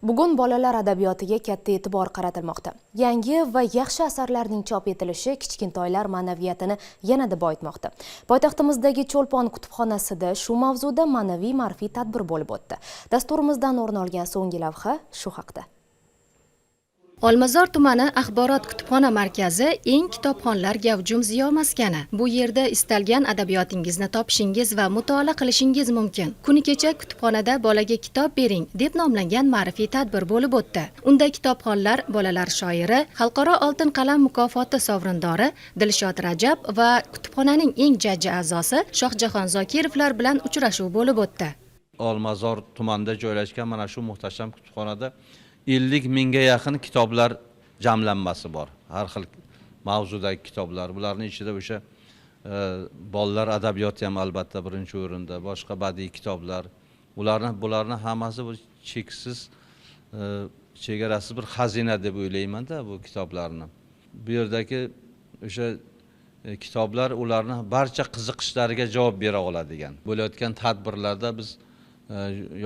Bugun bolalar adabiyotiga katta e'tibor qaratilmoqda. Yangi va yaxshi asarlarning chop etilishi kichkintoylar ma'naviyatini yanada boyitmoqda. Poytaxtimizdagi Cho'lpon kutubxonasida shu mavzuda ma'naviy ma'rifiy tadbir bo'lib o'tdi. Dasturimizdan o'rin olgan so'nggi lavha shu haqda. Olmazor tumani axborot kutubxona markazi eng kitobxonlar gavjum ziyo maskani. Bu yerda istalgan adabiyotingizni topishingiz va mutolaa qilishingiz mumkin. Kuni kecha kutubxonada "Bolaga kitob bering" deb nomlangan ma'rifiy tadbir bo'lib o'tdi. Unda kitobxonlar bolalar shoiri, Xalqaro oltin qalam mukofoti sovrindori Dilshod Rajab va kutubxonaning eng jajji a'zosi Shohjahon Zokirovlar bilan uchrashuv bo'lib o'tdi. Olmazor tumanida joylashgan mana shu muhtasham kutubxonada 50 mingga yaqin kitoblar jamlanmasi bor. Har xil mavzudagi kitoblar. Bularning ichida o'sha bolalar adabiyoti ham albatta birinchi o'rinda, boshqa badiiy kitoblar. Bularni hammasi bu cheksiz, chegarasiz bir xazina deb o'ylaymanda bu kitoblarni. Bu yerdagi o'sha kitoblar ularni barcha qiziqishlariga javob bera oladigan. Bo'layotgan tadbirlarda biz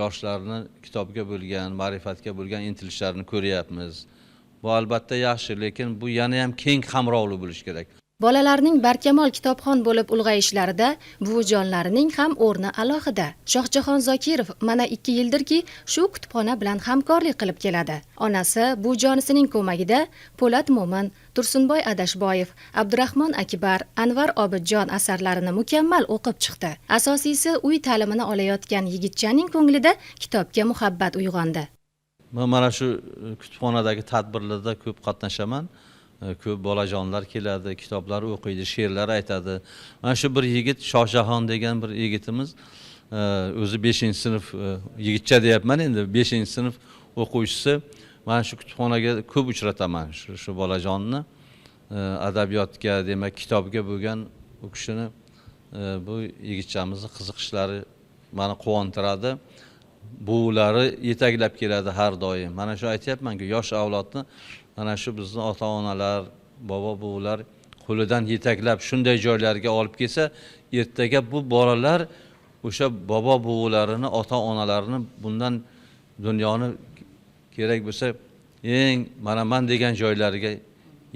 yoshlarni kitobga bo'lgan, ma'rifatga bo'lgan intilishlarini ko'ryapmiz. Bu albatta yaxshi, lekin bu yana ham keng qamrovli bo'lishi kerak. Bolalarning barkamol kitobxon bo'lib ulg'ayishlarida buvijonlarining ham o'rni alohida. Shohjahon Zokirov mana 2 yildirki shu kutubxona bilan hamkorlik qilib keladi. Onasi buvijonisining ko'magida Po'lat Mo'min, Tursunboy Adashboyev, Abdurahmon Akbar, Anvar Obidjon asarlarini mukammal o'qib chiqdi. Asosiysi, uy ta'limini olayotgan yigitchaning ko'nglida kitobga muhabbat uyg'ondi. Men mana shu kutubxonadagi tadbirlarda ko'p qatnashaman. Ko'p bolajonlar keladi, kitoblar o'qiydi, she'rlar aytadi. Mana shu bir yigit, Shohjahon degan bir yigitimiz, o'zi 5-sinf yigitcha deyapman endi, 5-sinf o'quvchisi. Mana shu kutubxonaga ko'p uchrataman shu bolajonni. Adabiyotga, demak, kitobga bo'lgan u kishini, bu yigitchamizni qiziqishlari mani quvontiradi. Buvilari yetaklab keladi har doim. Mana shu aytyapmanku, yosh avlodni mana shu bizni ota-onalar, bobo buvilar qo'lidan yetaklab shunday joylarga olib kelsa, ertaga bu bolalar o'sha bobo buvilarini, ota-onalarini bundan dunyoni kerak bo'lsa eng mana man degan joylariga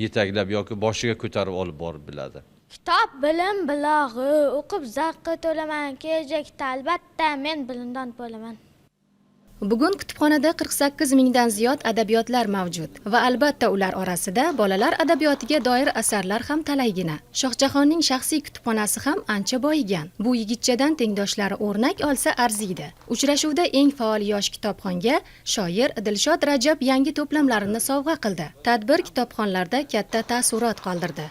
yetaklab yoki boshiga ko'tarib olib borib biladi. Kitob bilim bulog'i, o'qib zavqqa to'laman, kelajakda albatta men bilimdon bo'laman. Bugun kutubxonada 48 mingdan ziyod adabiyotlar mavjud va albatta ular orasida bolalar adabiyotiga doir asarlar ham talaygina. Shohjahonning shaxsiy kutubxonasi ham ancha boyigan. Bu yigitchadan tengdoshlari o'rnak olsa arziydi. Uchrashuvda eng faol yosh kitobxonga shoir Dilshod Rajab yangi to'plamlarini sovg'a qildi. Tadbir kitobxonlarda katta taassurot qoldirdi.